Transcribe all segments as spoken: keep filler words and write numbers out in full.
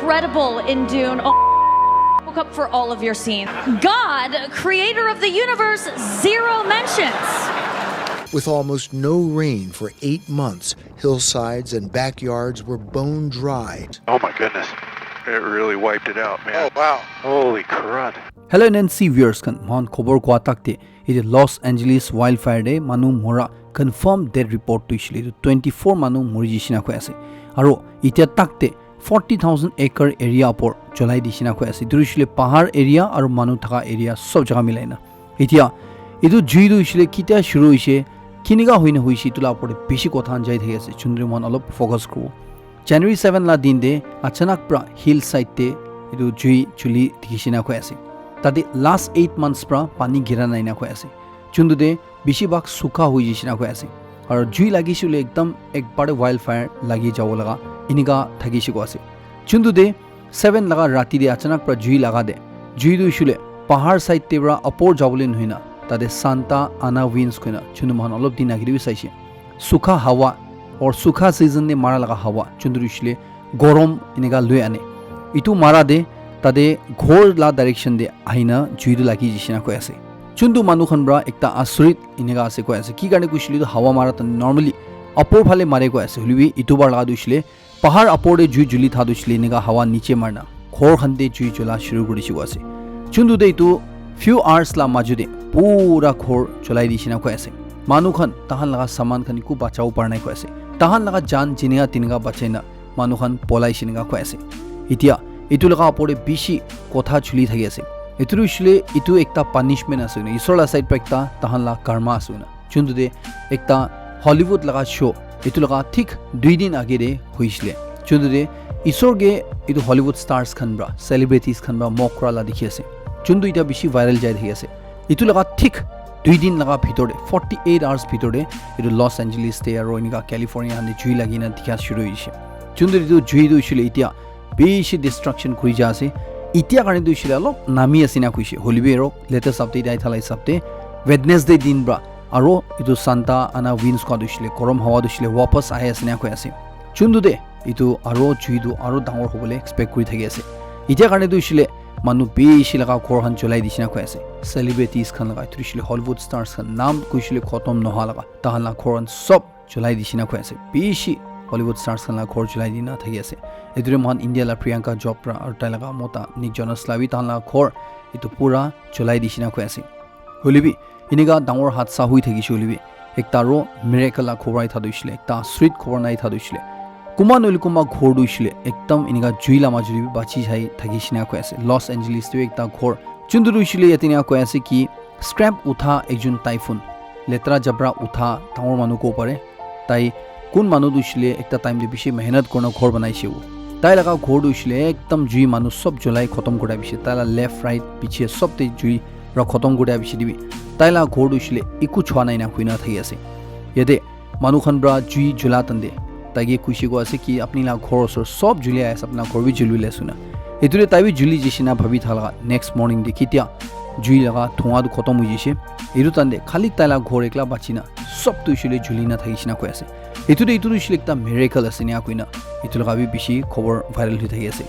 Incredible in Dune. Oh, woke up for all of your scenes. God, creator of the universe, zero mentions. With almost no rain for eight months, hillsides and backyards were bone dry. Oh my goodness. It really wiped it out, man. Oh, wow. Holy crud. Hello, N N C viewers khan, mohan khobor koa tak te, etu Los Angeles wildfire te manu mora confirmed death report tu hoishe le etu twenty-four manu mori jishe na koi ase. Aro itia tak te forty thousand acre area upor cholai dishe na koi ase. Etu hoishe le pahar area aro manu thaka area sob jaga milai na. Itia etu jui tu hoishe le kitia shuru hoishe, kinika hoina hoishe, etu la upor te bishi kotha khan jai thaki ase. Chundri mohan olop focus kuribo. January seven la din te achanak pra hill side te etu jui chuli dikhi shina koi ase. Tate last eight months pra pani gira nai na koi ase. Chuntu te bishi bhag sukha hoi jai shina koi ase. Aru jui lagi shule ekdam ekbar te wildfire lagi jabo laga enika thaki shi koi ase. Chuntu te seven laga rati te achanak pra jui laga te, jui tu shule pahar side te pra upor jabole nohoi na, tate Santa Ana winds koina chuntu mohan olop din age te bi saishe. Sukha hawa or sukha season te mara laga hawa, chuntu tu shule gorom enika lui ane. Itu mara te tate ghor la direction te ahina jui tu lagi jishe na koi ase. Chuntu manu khan pra ekta asurit enika ase koi ase. Ki karne koishe le tu hawa mara tu normally upor phale mare koi ase. Hoilebi itu bar laga tu hoishe le pahar upor te jui juli tha tu hoishe le enika hawa niche marna ghor khan te jui jula shuru kuri dishi koi ase. Chuntu te itu few hours la maju te pura ghor cholai dishi na koi ase. Manu khan tahan laga saman khan eku bachabo para nai koi ase. Tahan laga jan jinika tinika bachai na manu khan polai shi enika koi ase. Itia itu laga upor te bishi kotha chuli thaki ase. Itu hoishe le itu ekta punishment ase koina, Isor la side pra ekta tahan la karma ase koina. Chuntu te ekta Hollywood laga show, itu laga thik dui din age te hoishe le. Chuntu te Isor ke itu Hollywood stars khan pra, celebrities khan pra mock kura la dikhi ase. Chuntu itia bishi viral jai thaki ase. Itu laga thik dui din laga bhitor te, forty eight hours bhitor te, itu Los Angeles te aro enika California khan te jui lagi na dikha shuru hoishe. Chuntu itu jui tu hoishe le itia bishi destruction kuri ja ase. Itia karne tu hoishe le olop nami ase na koishe. Hoilebi aro latest update ahi thala hisab te Wednesday din pra aro itu Santa Ana winds koi tu hoishe le gorom hawa tu hoishe le wapas ahi ase na koi ase. Chuntu te itu aro jui tu aro dangor hobole expect kuri thaki ase. Itia karne tu hoishe le manu bishi laga ghor khan cholai dishi na koi ase. Celebrities khan laga, itu hoishe le Hollywood stars khan, naam koishe le khotom noha laga, tahan la ghor khan sob cholai dishi na koi ase. Bishi Hollywood stars khan la ghor cholai dina thaki ase. Itu te mohan India la Priyanka Chopra aro tai laga mota Nick Jonas la bi tahan la ghor itu pura cholai dishi na koi ase. Hoilebi enika dangor hadsa hoi thakishe hoilebi ekta aro miracle la khobor ahi tha tu hoishe le, ekta sweet khobor nai tha tu hoishe le, kunba nohoile kunba ghor tu hoishe le ekdam enika jui la maju te bi bachi jai thakishe na koi ase. Los Angeles te bi ekta ghor, chuntu tu hoishe le yate enika koi ase ki scrap utha ekjon typhoon, letra jabra utha dangor manu kobo pare, tai kun manu tu hoishe le ekta time te bishi mehnat kurina ghor banaishe hobo. Tai laga ghor tu hoishe le ekdam jui manu sob cholai khotom kuri dise. Tai la left, right, piche sob te jui pra khotom kuri dise. Tai la ghor tu hoishe le eku chua nai na koi na thaki ase. Yate manu khan pra jui jula tante tai ke koishe koi ase ki apni la ghor osor sob juli ahi ase, apna ghor bi juli bole ase koina. Itu te tai bi juli jishe na bhabi tha laga next morning te kitia jui laga dhua tu khotom hoi jishe. Itu tante khali tai la ghor ekla bachi na sob tu hoishe le juli na thakishe na koi ase. Itu te itu tu hoishe le ekta miracle ase ena koi na itu laga bi bishi khobor viral hoi thaki ase.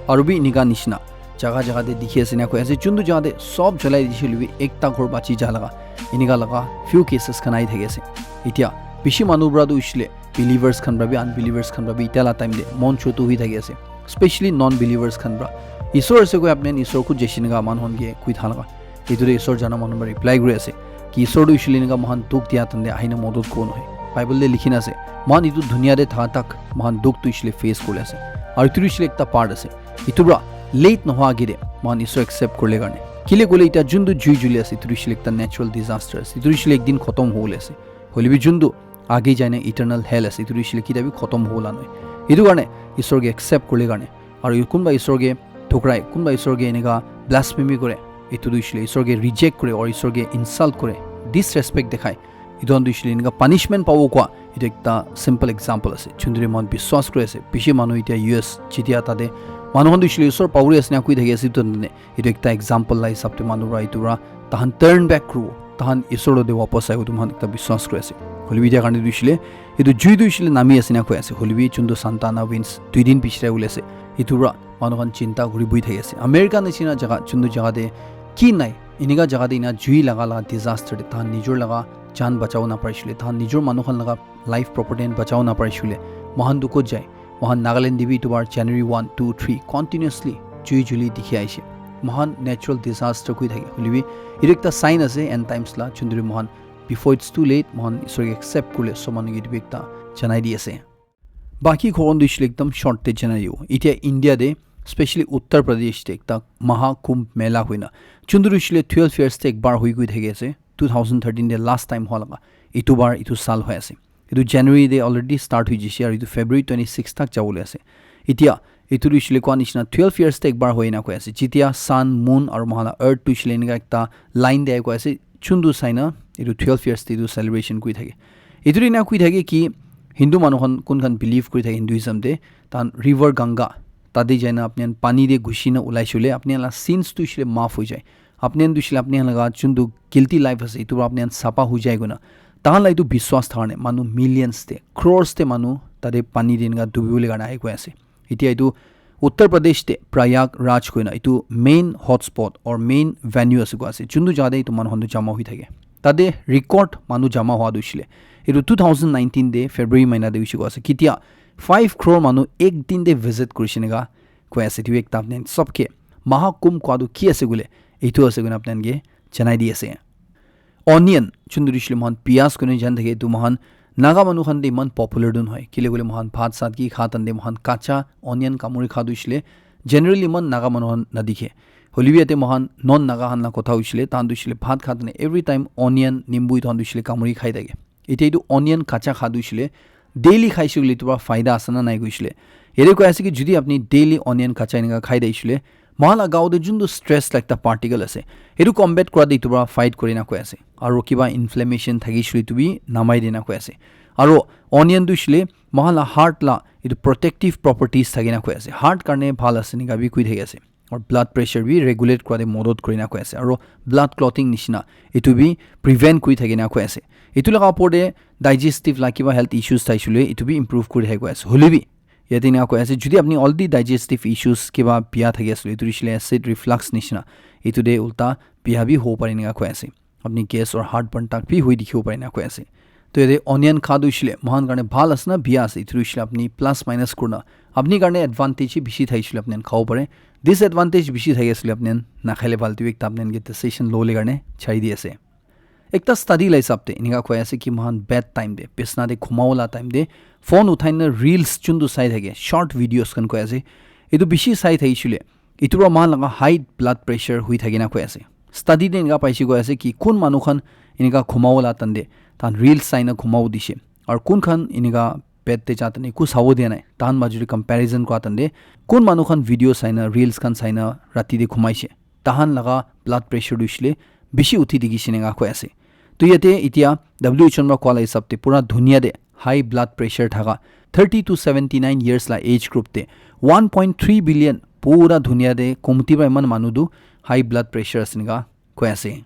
Aru bi enika nishina jaga jaga te dikhi ase ena koi ase. Chuntu jaga te sob cholai dishe hoilebi ekta ghor bachi ja laga enika laga few cases khan ahi thaki ase. Itia bishi manu pra tu hoishe le believers khan pra bi unbelievers khan pra bi itia la time te mon chotu hoi thaki ase. Specially non believers khan pra. Isor ase koi apni khan Isor khud jai shi enika manu khan ke koi tha laga. Itu te Isor jana manu pra reply kuri ase ki Isor tu hoishe le enika mohan dukh dia tante ahina modot kobo nohoi. Bible te likhi na ase, mohan itu dunia te thaka tak mohan dukh tu hoishe le face kuri ase. Aru itu tu hoishe le ekta part ase. Itu pra late nohoa age te mohan Isor accept kurile karne. Kile koile itia juntu jui juli ase, itu tu hoishe le ekta natural disaster ase. Itu tu hoishe le ekdin khotom hobole ase. Hoilebi juntu age jaina eternal hell ase, itu tu hoishe le kitia bi khotom hobola nohoi. Itu karne Isor ke accept kurile karne. Aru kunba Isor ke thukrai, kunba Isor ke enika blasphemy kore, itu tu hoishe le Isor ke reject kore, aru Isor ke insult kore, disrespect dekhai. Itu khan tu hoishe le enika punishment pabo koa, itu ekta simple example ase. Juntu te mohan biswas kuri ase. Bishi manu itia U S jitia tate manu khan tu hoishe le Isor pahori ase na koi thaki ase, itu khan tu ne. Itu ekta example la hisab te manu pra itu pra tahan turn back kuribo, tahan Isor lo te wapas aibo, itu mohan ekta biswas kuri ase. Hoilebi itia karne tu hoishe le, itu jui tu hoishe le nami ase na koi ase. Hoilebi juntu Santa Ana winds dui din pichete ule ase, itu pra manu khan chinta kuri bui thaki ase. America nishina jaga, chundu jaga te ki nai, enika jaga te ina jui laga la disaster te tahan nijor laga jan bachao na parishile, tahan nijor manu khan laga life property khan bachao na parishile, mohan tu kot jai? Mohan Nagaland te bi etu bar January one, two, three continuously jui juli dikhi aishe. Mohan natural disaster koi thake, hoilebi etu ekta sign ase end times la, chunduri mohan before it's too late, mohan Isor ke accept kurle sob manu ke etu bi ekta janai di ase. Baki khobor tu hoishe le ekdam short te janai dibo. Itya India te, specially Uttar Pradesh te ekta Maha Kumbh Mela hoina, chundu hoishe le twelve years te ekbar hoi goi thaki ase. Two thousand thirteen te last time hua laga, itu bar itu sal hoi ase. Itu January te already start hoi jishe aru itu February twenty six tak jabole ase. Itya itu hoishe le koa nishina twelve years te ekbar hoi na koi ase. Jitya sun, moon aru mohala earth tu hoishe le enika ekta line te ahi koi ase. Chundu saina itu twelve years te itu celebration koi thake. Itu ina koi thake ki Hindu manu khan kun khan believe kuri thake Hinduism te, tan river Ganga tate jaina apni khan pani te gushi na ulai shule apni khan la sins tu shule maaf hoi jai. Apni khan tu shule apni khan laga chundu guilty life ase itu apni khan sapa hoi jai kona. Tahan la itu biswas thane manu millions te, crores te manu tate pani te enika dubi bole karne ahi koi ase. Itya itu Uttar Pradesh te Prayagraj koina itu main hotspot or main venue ase koi ase. Chundu jaga te itu manu khan tu jama hoi thake. Tate record manu jama hua tu hoishe le itu two thousand nineteen te February mahina te hoishe koi ase. Kitya five crore manu ek din te visit kurishe enika koi ase. Itu ekta apni khan sobke Maha Kumbh koa tu ki ase koile itu ase koina apni khan ke janai di ase. Onion, chundu hoishe le mohan piyaj koina jan thake, itu mohan Naga manu khan te iman popular tu nohoi. Kile koile mohan bhat sat ki kha tande mohan kacha onion kamuri kha tu hoishe le generally iman Naga manu khan nadikhe. Hoilebi yate mohan non Naga khan la kotha hoishe le, tahan tu hoishe le bhat kha tande every time onion, nimbu itu khan tu hoishe le kamuri khai thake. Itya itu onion kacha kha tu hoishe le daily khaishe koile itu pra faida ase na nai koishe le. Yate koi ase ki jodi apni daily onion kacha enika khai daishe le, mohan la gao te juntu stress la ekta particle ase, etu combat kura te etu pra fight kuri na koi ase. Aru kiba inflammation thakishe le etu bi namai de na koi ase. Aru onion tu hoishe le mohan la heart la etu protective properties thake na koi ase. Heart karne bhal ase enika bi koi thaki ase. Aru blood pressure bi regulate kura te modot kuri na koi ase. Aru blood clotting nishina etu bi prevent kuri thake na koi ase. Etu laga opor te digestive la kiba health issues thaishe le etu bi improve kuri thake koi ase. Hoile bi yate enika koi ase, jodi apni already digestive issues kiba bia thaki ase, etu hoishe le acid reflux nishina, etu te ulta bia bi hobo pare enika koi ase. Apni gas or heartburn tak bi hoi dikhibo pare enika koi ase. To yate onion kha tu hoishe le mohan karne bhal ase na bia ase, etu hoishe le apni plus minus kurna apni karne advantage hi bishi thaishe le apni khan khabo pare, disadvantage bishi thaki ase le apni khan nakhai le bhal, tu ekta apni khan ke decision lo le karne chai di ase. Ekta study la hisab te enika koi ase ki mohan bed time te, bisna te khumabo la time te phone uthai na reels chuntu sai thake, short videos khan koi ase, etu bishi sai thakishe le etu pra mohan laga high blood pressure hui thake na koi ase. Study te enika paishe koi ase ki kun manu khan enika khumabo la time te tahan reels sai na khumabo dishe, aru kun khan enika bed te ja time te eku sabo dia nai, tahan major te comparison kura time te kun manu khan video sai na reels khan sai na rati te khumaishe, tahan laga blood pressure tu hoishe le bishi uthi dikhi shine nga koi ase. To yate itya W H O pra koa la hisab te pura dunia te high blood pressure thaka thirty to seventy nine years la age group te one point three billion pura dunia te kumti pra iman manu tu high blood pressure ase enika koi ase.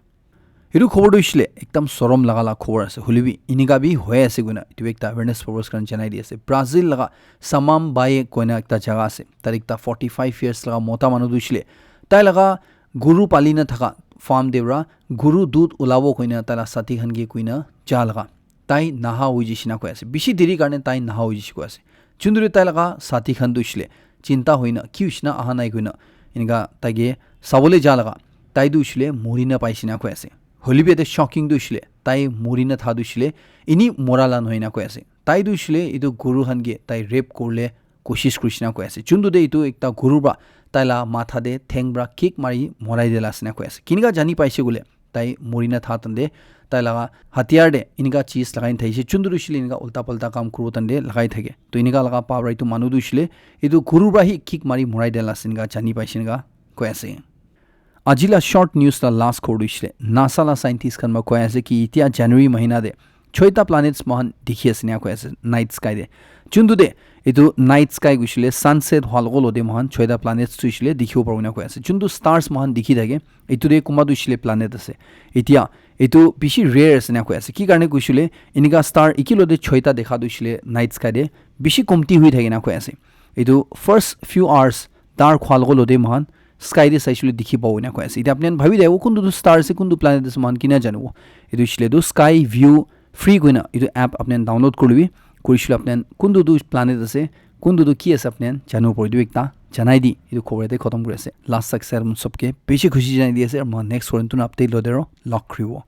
Etu khobor tu hoishe le ekdam sorom laga la khobor ase, hoile bi enika bi hoi ase koina etu ekta awareness purpose karne janai di ase. Brazil laga Samambaia koina ekta jaga ase, tar ekta forty five years laga mota manu tu hoishe le tai laga guru pali na thaka farm te pra guru dudh ulabo koina tai la sathi khan ke koina ja laga tai naha hoi jishe na koi ase, bishi deri karne tai naha hoi jishe koi ase. Chunduri tai laga sathi khan tu hoishe le chinta hoina ki hoishe na aha nai koina enika tai ke sabole ja laga tai tu hoishe le muri na paishe na koi ase. Hoile bi yate shocking tu hoishe le tai muri na tha tu hoishe le eni mora la nohoi na koi ase. Tai tu hoishe le etu guru khan ke tai rape kurle koshish kurishe na koi ase. Chuntu te etu ekta guru pra tai la matha te theng pra kick mari morai de la ase na koi ase. Kinika jani paishe koile tai muri na tha time te tai laga hatiyar te enika cheez lagai na thaishe. Chuntu tu hoishe le enika ulta palta kam kuribo time te lagai thake. To enika laga pa pra etu manu tu hoishe le etu guru pra hi kick mari morai de la ase enika jani paishe enika koi ase. Aji la short news la last khobor tu hoishe le NASA la scientist khan pra koi ase ki itya January mahina te choita planets mohan dikhi ase ena koi ase night sky te. Chuntu te etu night sky hoishe le sunset hua logo logo te mohan choita planets tu hoishe le dikhibo paribo ena koi ase. Chuntu stars mohan dikhi thake etu te kunba tu hoishe le planet ase. Itya etu bishi rare ase ena koi ase. Ki karne hoishe le enika star eki logote choita dekha tu hoishe le night sky te bishi komti hoi thake ena koi ase. Etu first few hours Star khwa logo lode mohan sky te saisile dikhi pabo ena koi ase. Etia apni khan bhabi thabo kuntu tu star ase, kuntu planet ase, mohan kina janibo. Etu hoisile tu Sky View Free koina etu app apni khan download kuri lobi. Kuri shile apni khan kuntu tu planet ase, kuntu tu ki ase apni khan janibo paribo. Etu ekta janai di, etu khobor yate khatam kuri ase. Last tak sir mon sobke bishi khushi janai di ase. Aru mohan next horin tuna update lode aro log kuribo.